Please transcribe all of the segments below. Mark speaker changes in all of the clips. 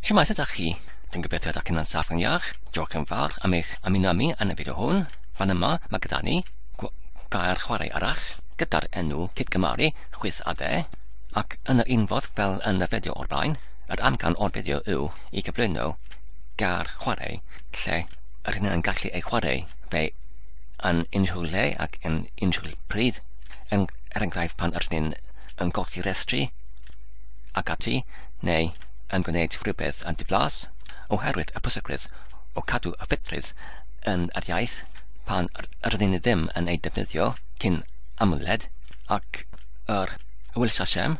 Speaker 1: Shwmae, sut ydych chi? Dwi'n gobeithio ydych chi'n saff yn iach. Diolch yn fawr am eich ymuno â mi yn y fideo hwn. Fan yma mae gyda ni gair chwarae arall gyda'r enw Cydgymaru Chwith a Dde, ac yn yr un fodd fel yn y fideo o'r blaen, yr amcan o'r fideo yw i gyflwyno gair chwarae lle yr hyn yn gallu ei chwarae fe yn unrhyw lle ac yn unrhyw pryd, yn, er enghraifft pan ydyn ni'n yn golchi rhestri ac ati, neu yn gwneud rhywbeth yn diflas, oherwydd y pwysigrwydd o cadw y ffitrwydd yn yr iaith pan rydyn ni ddim yn ei defnyddio cyn amled ac yr Wilsasem.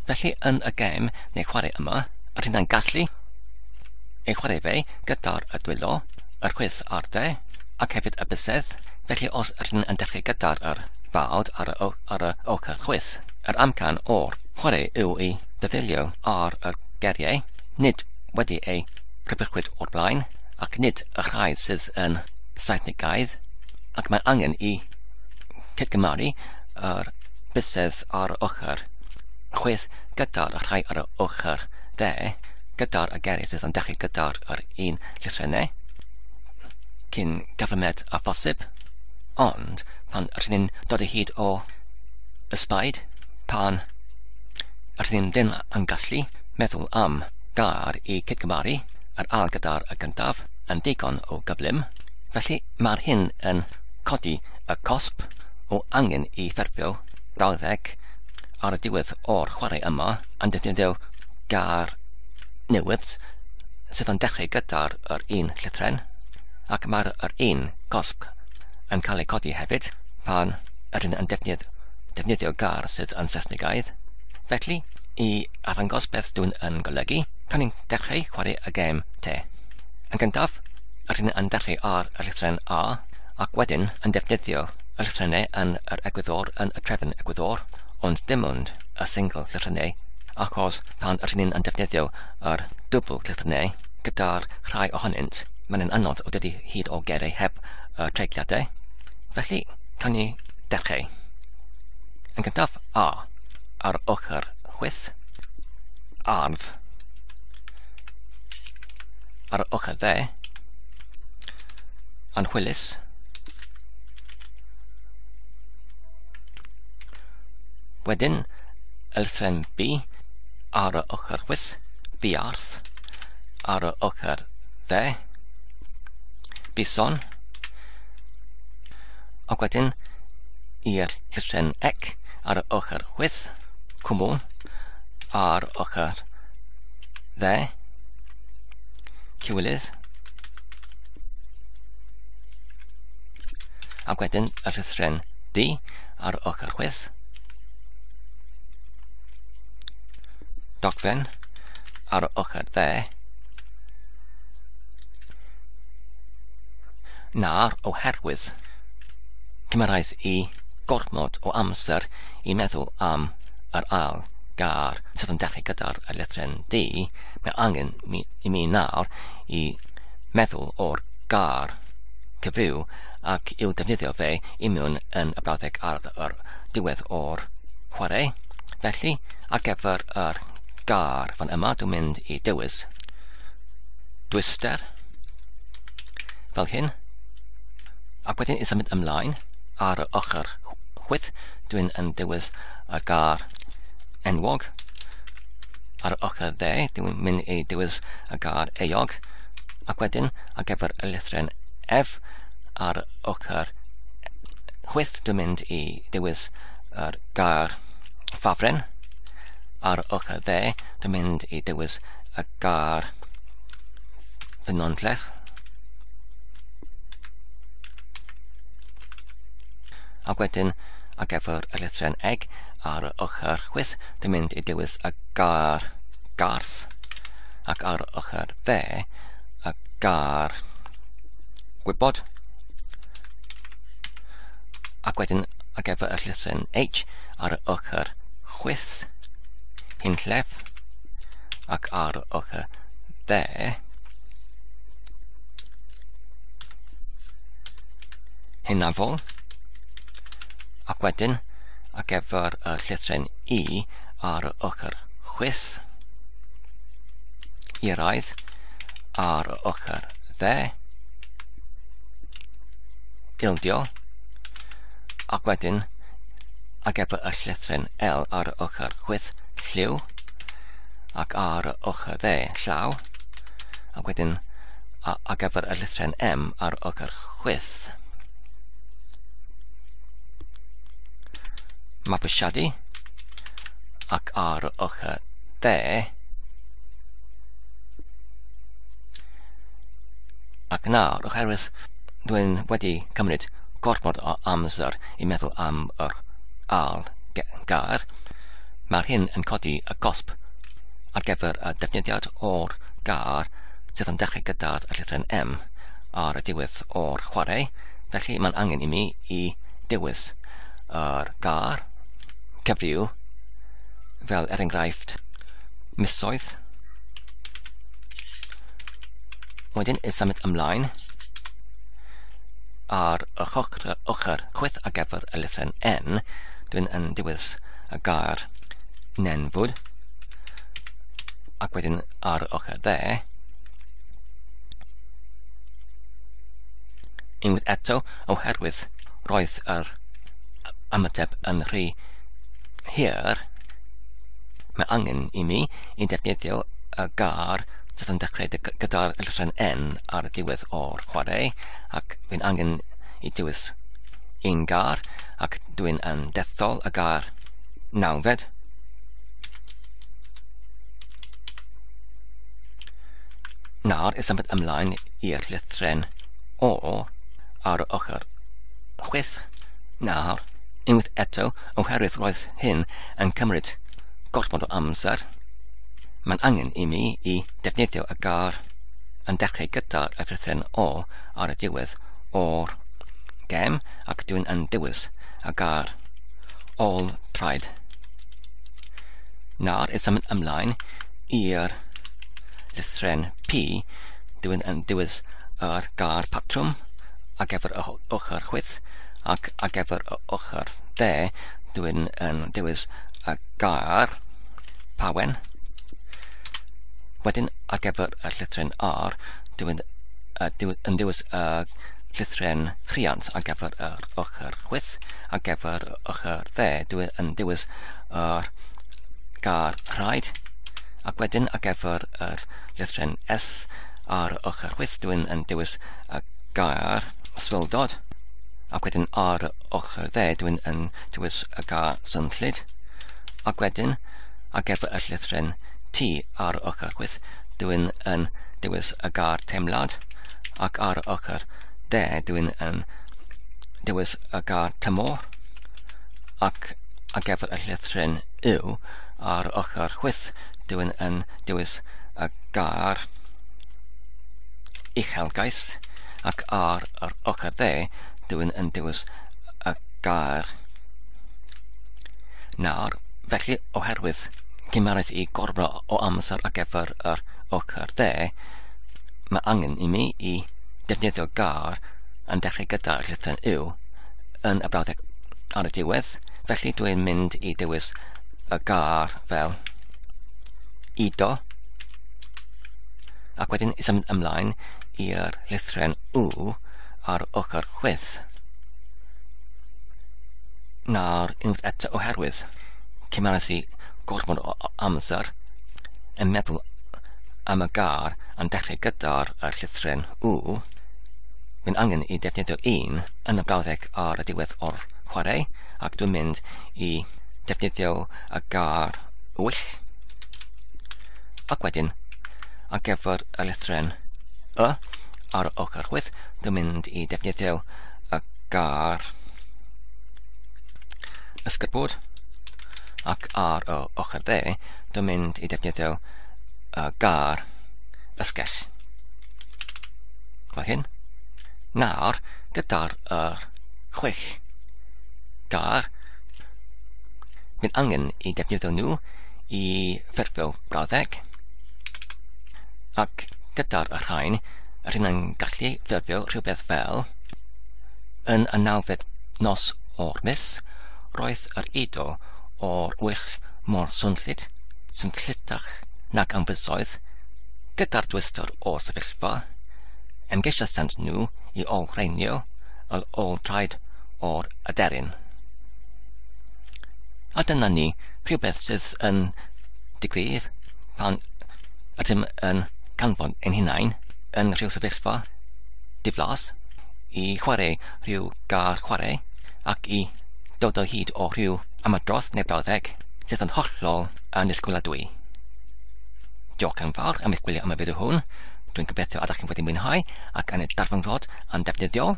Speaker 1: Felly yn y gêm neu chwarae yma, rydyn ni'n gallu ei chwarae fe gyda'r y dwylo, yr chwith a'r dde, ac hefyd y bysedd. Felly os rydyn yn dechrau gyda'r yr bawd ar y, ar y ochr chwith, yr amcan o'r chwarae yw i ddefnyddio ar y geiriau, nid wedi eu rhybuchwyd o'r blaen, ac nid y rhai sydd yn Saesnegaidd, ac mae angen i cydgymaru yr bysedd ar y ochr chwith gyda'r rhai ar y ochr dde, gyda'r geiriau sydd yn dechrau gyda'r yr un llythrennau, cyn gyflymed â phosib, ond pan rydyn ni'n dod o hyd o ysbaid, pan rydyn ni'n ddim yn gallu meddwl am gair i cydgymaru yr ail gyda'r y gyntaf yn digon o gyflym, felly mae'r hyn yn codi y cosb o angen i ffurfio brawddeg ar y diwedd o'r chwarae yma yn defnyddio gair newydd sydd yn dechrau gyda'r yr un llythren, ac mae'r yr un cosb yn cael ei codi hefyd pan ydyn yn defnydd, defnyddio gair sydd yn Saesnegaidd. Felly, i arddangos beth dwi'n yn golygu, can ni'n dechrau chwarae y gêm te. Yn gyntaf, ydyn yn dechrau ar y llythren A, ac wedyn yn defnyddio y llythrennau yn yr egwyddor yn y trefn egwyddor, ond dim ond y single llythrennau, achos pan ydyn ni'n yn defnyddio yr dwbl llythrennau gyda'r rhai ohonynt, mae'n anodd o dydy hyd o geiriau heb y treigliadau. Felly, can ni dechrau. Yn gyntaf, A, ar ochr chwith, arf, ar ochr dde, anhwylus, wedyn, y lythrен B ar y ochr chwith, buarth, ar y ochr dde, bison, ac wedyn i'r llythren ec ar y ochr chwith, cwmwl, ar ochr dde, cywilydd, ac wedyn y llythren D ar ochr chwith, dogfen ar ochr dde, nawr oherwydd cymerais i gormod o amser i meddwl am yr ail gair sydd yn dechrau gyda'r lythryn D, mae angen mi, i mi nawr i meddwl o'r gair cyfryw ac i'w defnyddio fe i mewn yn y brawddeg ar yr diwedd o'r chwarae. Felly, ar gyfer yr gair fan yma, dwi'n mynd i dewis dwyster, fel hyn. Ac wedyn i symud ymlaen ar y ochr chwith, dwi'n yn dewis y gair enwog. Ar y ochr dde, dwi'n mynd i dewis y gair euog. Ac wedyn, ar gyfer y lythryn F, ar y ochr chwith, dwi'n mynd i dewis yr gair ffafren. Ar y ochr dde, dwi'n mynd i dewis y gair ffynonllech. Ac wedyn, ar gyfer y llythryn eg ar y ochr chwith, dwi'n mynd i dewis y gair garth, ac ar y ochr dde, y gair gwybod. Ac wedyn, ar gyfer y llythryn H ar y ochr chwith, hunllef, ac ar y ochr dde, hynafol, ac wedyn ar gyfer y llythryn I ar y ochr chwith, Iraidd ar y ochr dde, ildio, ac wedyn ar gyfer y llythryn L ar y ochr chwith, lliw, ac ar y ochr dde, llaw, ac wedyn ar gyfer y llythryn M ar y ochr chwith. Mabwysiadu, ac ar y ochr dde, ac nawr, oherwydd dwi'n wedi cymryd gormod o amser i meddwl am yr ail gair, mae'r hyn yn codi y gosb ar gyfer y defnyddiad o'r gair sydd yn dechrau gyda'r llythryn M ar y diwedd o'r chwarae, felly mae'n angen i mi i dewis yr gair cyfryw, fel er enghraifft misoedd. Wedyn i symud ymlaen ar y ochr chwith ar gyfer y lythryn N, dwi'n yn dewis y gair nenfwd, ac wedyn ar y ochr dde, unwaith eto, oherwydd roedd yr ymateb yn rhy hir, mae angen i mi i defnyddio y gair sydd yn dechrau gyda'r llythryn N ar y diwedd o'r chwarae, ac fi'n angen i dewis un gair, ac dwi'n yn dethol y gair nawfed. Nawr i symud ymlaen i'r llythryn O ar y ochr chwith. Nawr, unwaith eto, oherwydd roedd hyn yn cymryd gormod o amser, mae'n angen i mi i defnyddio y gair yn dechrau gyda'r llythryn O ar y diwedd o'r gem, ac dwi'n yn dewis y gair ôl traed. Nawr i symud ymlaen i'r llythryn P, dwi'n yn dewis yr gair patrwm ar gyfer y ochr chwith, ac ar gyfer y ochr dde, dwi'n yn dewis y gair pawen. Wedyn ar gyfer y llythryn R, dwi'n yn dewis y llythryn rhiant ar gyfer yr ochr chwith, ar gyfer y ochr dde, dwi'n yn dewis yr gair rhaid, ac wedyn ar gyfer yr llythryn S ar y ochr chwith, dwi'n yn dewis y gair swildod, ac wedyn ar y ochr dde, dwi'n yn dewis y gair swnllyd, ac wedyn ar gyfer y llythryn T ar y ochr chwith, dwi'n yn dewis y gair teimlad, ac ar y ochr dde, dwi'n yn dewis y gair tymor, ac ar gyfer y llythryn U ar y ochr chwith, dwi'n yn dewis y gair uchelgais, ac ar yr ochr dde, dwi'n yn dewis y gair nawr. Felly, oherwydd cymerais i gormod o amser ar gyfer yr ochr dde, mae angen i mi i defnyddio gair yn dechrau gyda'r llythryn U yn y brawddeg ar y diwedd. Felly dwi'n mynd i dewis y gair fel udo, ac wedyn i symud ymlaen i'r llythryn U ar ochr chwith. Nawr, unwaith eto, oherwydd cymerais i gormod o amser yn meddwl am y gair yn dechrau gyda'r llythryn U, mae'n angen i defnyddio un yn y brawddeg ar y diwedd o'r chwarae, ac dwi'n mynd i defnyddio y gair wyll, ac wedyn ar gyfer y llythryn Y ar y ochr chwith, dwi'n mynd i defnyddio y gair ysgybwr, ac ar y ochr dde, dwi'n mynd i defnyddio y gair ysgell. Fel hyn. Nawr, gyda'r 6 gair, mae'n angen i defnyddio nhw i ffurfio brawddeg, ac gyda'r rhain, rydyn yn gallu ffurfio rhywbeth fel: yn y nawfed nos o'r mis, roedd yr udo o'r wyll mor swnllyd, swnllydach nag am fisoedd, Gyda'r dwystor o'r sefyllfa, ymgeisiasant nhw i olrheinio yr ôl traed o'r aderyn. A dyna ni, rhywbeth sydd yn digwydd pan ydym yn canfod ein hunain yn rhyw sefyllfa diflas i chwarae rhyw gar chwarae ac i dod o hyd o rhyw ymadrodd neu brawddeg sydd yn hollol annisgwyladwy. Diolch yn fawr am eich gwylio am y fideo hwn. Dwi'n gobeithio ydych chi'n wedi mwynhau ac yn ei darganfod yn defnyddiol.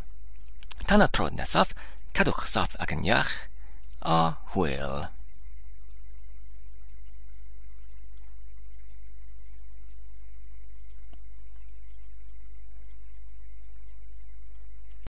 Speaker 1: Tan y tro nesaf, cadwch saff ac yn iach, a hwyl.